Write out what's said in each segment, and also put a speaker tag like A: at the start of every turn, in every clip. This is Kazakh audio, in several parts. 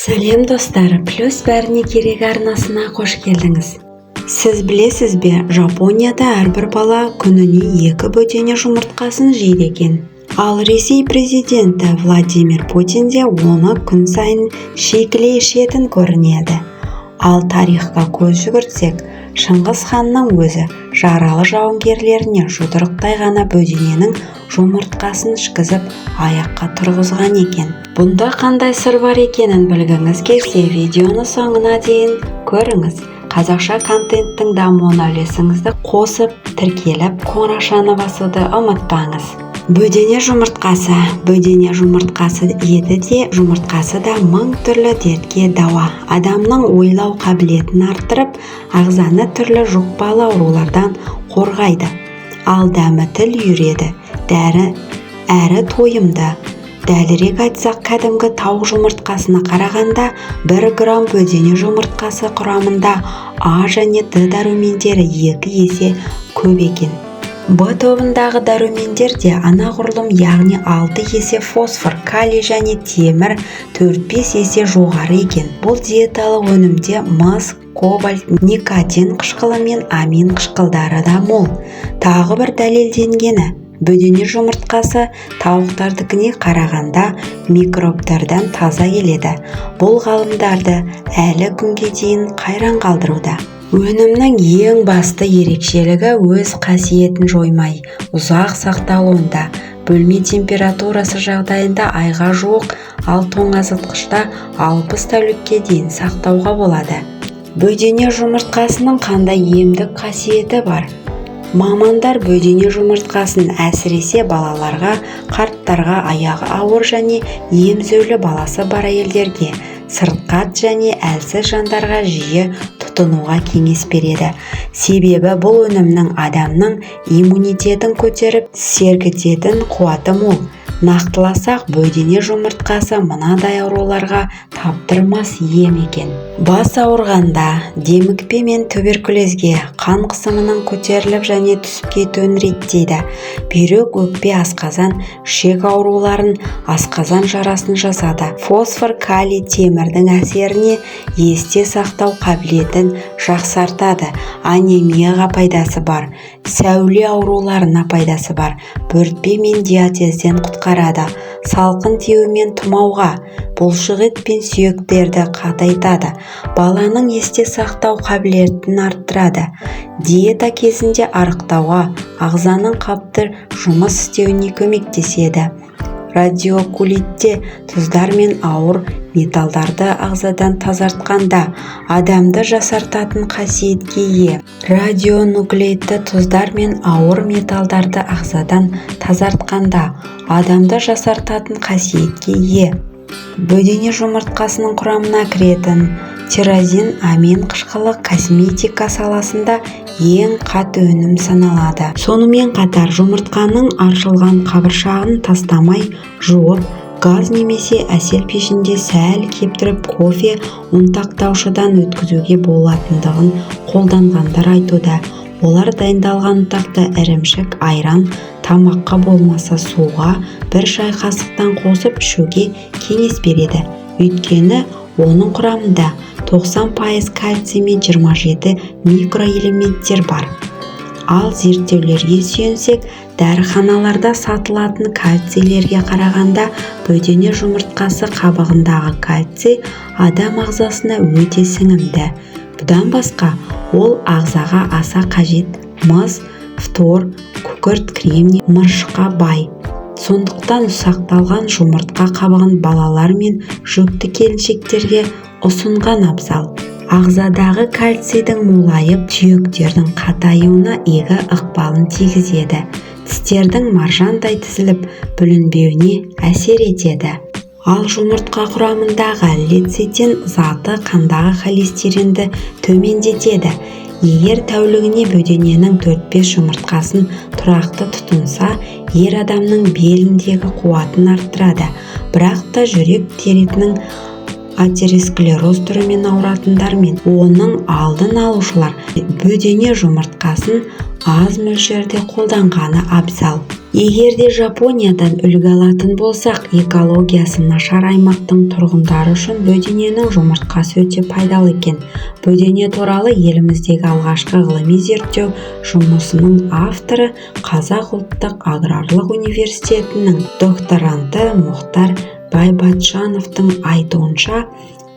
A: Сәлем, достар! Плюс бәріне керек арнасына қош келдіңіз. Сіз білесіз бе, Жапонияда әрбір бала күніне екі бөдене жұмыртқасын жейді екен. Ал Ресей президенті Владимир Путин де оны күн сайын шикілей ішетін көрінеді. Ал тарихқа көз жүгіртсек, Шыңғыс ханның өзі жаралы жауынгерлеріне жұдырықтай ғана бөдененің жұмыртқасын ішкізіп, аяққа тұрғызған екен. Бұнда қандай сыр бар екенін білгіңіз келсе, видеоны соңына дейін көріңіз. Қазақша контенттің дамуына үлесіңізді қосып, тіркеліп, қоңыраушаны басуды ұмытпаңыз. Бөдене жұмыртқасы. Бөдене жұмыртқасы еті де, жұмыртқасы да мың түрлі дертке дауа. Адамның ойлау қабілетін арттырып, ағзаны түрлі жұқпалы аурулардан қорғайды. Ал дәмі тіл үйіреді, дәрі әрі тойымды. Дәлірек айтсақ, кәдімгі тауық жұмыртқасына қарағанда 1 грамм бөдене жұмыртқасы құрамында А және Д дәрумендері 2 есе көп екен. Б тобындағы дәрумендер де анағұрлым, яғни 6 есе, фосфор, калий және темір 4-5 есе жоғары екен. Бұл диеталық өнімде мыс, кобальт, никотин қышқылы мен амин қышқылдары да мол. Тағы бір дәлелденгені: бөдене жұмыртқасы тауықтардікіне қарағанда микробтардан таза келеді. Бұл ғалымдарды әлі күнге дейін қайран қалдыруда. Өнімнің ең басты ерекшелігі өз қасиетін жоймай, ұзақ сақталуында. Бөлме температурасы жағдайында айға жуық, ал тоңазытқышта 60 тәулікке дейін сақтауға болады. Бөдене жұмыртқасының қандай емдік қасиеті бар? Мамандар бөдене жұмыртқасын әсіресе балаларға, қарттарға, аяғы ауыр және емізулі баласы бар әйелдерге, сырқат және әлсіз жандарға жиі тұтынуға кеңес береді. Себебі бұл өнімнің адамның иммунитетін көтеріп, сергітетін қуаты мол. Нақтыласақ, бөдене жұмыртқасы мынадай ауруларға таптырмас ем екен: бас ауырғанда, демікпе мен туберкулезге, қан қысымының көтеріліп және түсіп кетуін реттейді, бүйрек, өкпе, асқазан, ішек ауруларын, асқазан жарасын жазады, фосфор, калий, темірдің әсеріне есте сақтау қабілетін жақсартады, анемияға пайдасы бар, сәуле ауруларына пайдасы бар, бөртпе мен диатезден құтқарады, салқын тию мен тұмауға, бұлшықет пен сүйектерді қатайтады, баланың есте сақтау қабілетін арттырады, диета кезінде арықтауға, ағзаның қалыпты жұмыс істеуіне көмектеседі, радиокулитте тұздар мен ауыр металдарды ағзадан тазартқанда адамды жасартатын қасиетке ие. Радионуклеидті тұздар мен ауыр металдарды ағзадан тазартқанда адамды жасартатын қасиетке ие. Бөдене жұмыртқасының құрамына кіретін тирозин амин қышқылы косметика саласында ең қат өнім саналады. Сонымен қатар жұмыртқаның аршылған қабыршағын тастамай жуып, газ немесе әсел пешінде сәл кептіріп, кофе ұнтақтаушыдан өткізуге болатындығын қолданғандар айтуда. Олар дайындалған ұнтақты ірімшік, айран, тамаққа, болмаса суға бір шай қасықтан қосып ішуге кеңес береді. Өйткені оның құрамында 90% кальций мен 27 микроэлементтер бар. Ал зерттеулерге сүйенсек, дәріханаларда сатылатын кальцийлерге қарағанда бөдене жұмыртқасы қабығындағы кальций адам ағзасына өте сіңімді. Бұдан басқа ол ағзаға аса қажет мыс, фтор, күкірт, кремний, мырышқа бай. Сондықтан ұсақталған жұмыртқа қабығын балалар мен жүкті келіншектерге ұсынған абзал. Ағзадағы кальцийдің молайып, сүйектердің қатаюына игі ықпалын тигізеді, тістердің маржандай тізіліп, бүлінбеуіне әсер етеді. Ал жұмыртқа құрамындағы лецитин заты қандағы холестеринді төмендетеді. Егер тәулігіне бөдененің 4-5 жұмыртқасын тұрақты тұтынса, ер адамның беліндегі қуатын арттырады. Бірақ та жүрек дертінің атеросклероз түрімен ауыратындар мен оның алдын алушылар бөдене жұмыртқасын аз мөлшерде қолданғаны абзал. Егер де Жапониядан үлгі алатын болсақ, экологиясы нашар аймақтың тұрғындары үшін бөдененің жұмыртқасы өте пайдалы екен. Бөдене туралы еліміздегі алғашқы ғылыми зерттеу жұмысының авторы Қазақ ұлттық аграрлық университетінің докторанты Мұхтар Байбатшановтың айтуынша,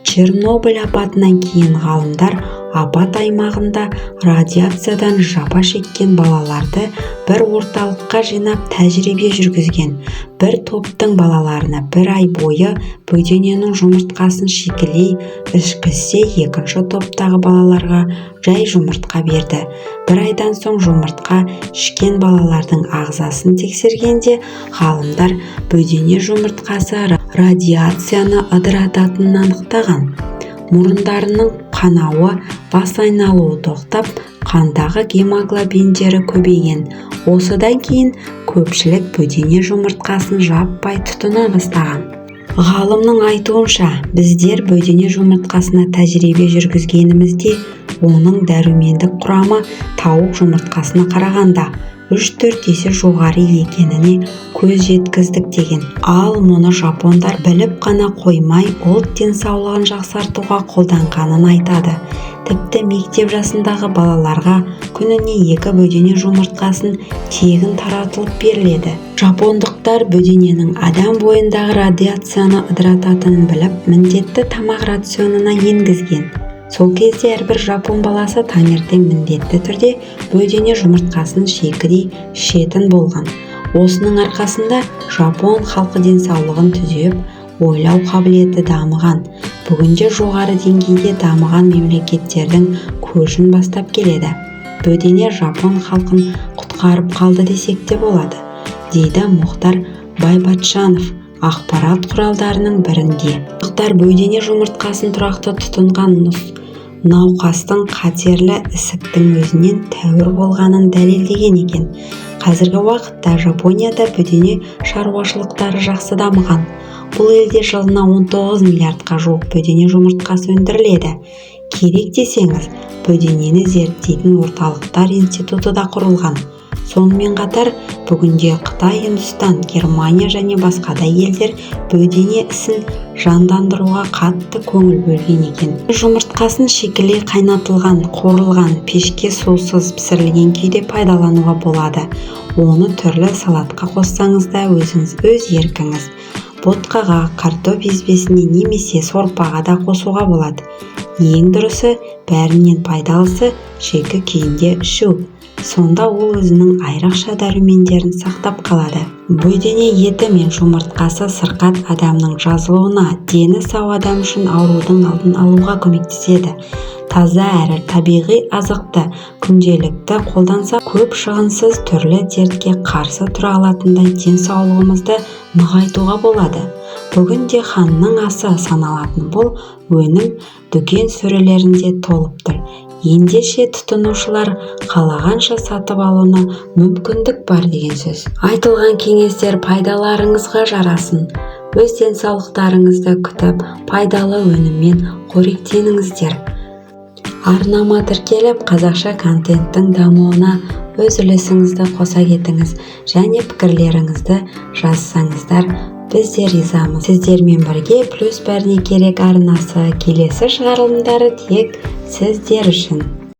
A: Чернобыль апатынан кейін ғалымдар апат аймағында радиациядан жапа шеккен балаларды бір орталыққа жинап тәжірибе жүргізген. Бір топтың балаларына бір ай бойы бөдененің жұмыртқасын шикілей ішкізсе, екінші топтағы балаларға жай жұмыртқа берді. Бір айдан соң жұмыртқа ішкен балалардың ағзасын тексергенде ғалымдар бөдене жұмыртқасы радиацияны ыдырататынын анықтаған. Мұрындарының қанауы, бас айналуы тоқтап, қандағы гемоглобиндері көбейген. Осыдан кейін көпшілік бөдене жұмыртқасын жаппай тұтына бастаған. Ғалымның айтуынша, біздер бөдене жұмыртқасына тәжірибе жүргізгенімізде оның дәрумендік құрамы тауық жұмыртқасына қарағанда 3-4 есе жоғары екеніне көз жеткіздік деген. Ал мұны жапондар біліп қана қоймай, ұлт денсаулығын жақсартуға қолданғанын айтады. Тіпті мектеп жасындағы балаларға күніне 2 бөдене жұмыртқасын тегін таратылып беріледі. Жапондықтар бөдененің адам бойындағы радиацияны ыдырататынын біліп, міндетті тамақ рационына енгізген. Сол кезде әрбір жапон баласы таңертең міндетті түрде бөдене жұмыртқасын шикідей ішетін болған. Осының арқасында жапон халқы денсаулығын түзеп, ойлау қабілеті дамыған. Бүгінде жоғары деңгейде дамыған мемлекеттердің көшін бастап келеді. Бөдене жапон халқын құтқарып қалды десек те болады, дейді Мұхтар Байбатшанов ақпарат құралдарының бірінде. Мұхтар бөдене жұмыртқасын тұрақты тұтынған науқастың қатерлі ісіктің өзінен тәуір болғанын дәлелдеген екен. Қазіргі уақытта Жапонияда бөдене шаруашылықтары жақсы дамыған. Бұл елде жылына 19 миллиардқа жуық бөдене жұмыртқасы өндіріледі. Керек десеңіз, бөденені зерттейтін орталықтар институты да құрылған. Сонымен қатар, бүгінде Қытай, Үндістан, Германия және басқа да елдер бөдене ісін жандандыруға қатты көңіл бөлген екен. Жұмыртқасын шикілей қайнатылған, қуырылған, пешке сусыз пісірілген күйде пайдалануға болады. Оны түрлі салатқа қоссаңыз да өзіңіз өз еркіңіз. Ботқаға, картоп езбесіне немесе сорпаға да қосуға болады. Ең дұрысы, бәрінен пайдалысы шикі күйінде ішу. Сонда ол өзінің айрықша дәрумендерін сақтап қалады. Бөдене еті мен жұмыртқасы сырқат адамның жазылуына, дені сау адам үшін аурудың алдын алуға көмектеседі. Таза әрі табиғи азықты күнделікті қолданса, көп шығынсыз түрлі дертке қарсы тұра алатындай денсаулығымызды нығайтуға болады. Бүгінде ханның асы саналатын бұл өнім дүкен сөрелерінде толып тұр. Ендеше тұтынушылар қалағанша сатып алуына мүмкіндік бар деген сөз. Айтылған кеңестер пайдаларыңызға жарасын. Өз денсаулықтарыңызды күтіп, пайдалы өніммен қоректеніңіздер. Арнама тіркеліп, қазақша контенттің дамуына өз үлесіңізді қоса кетіңіз және пікірлеріңізді жазсаңыздар, біз де ризамыз. Сіздермен бірге Плюс бәріне керек арнасы келесі шығарылымдары тек сіздер үшін.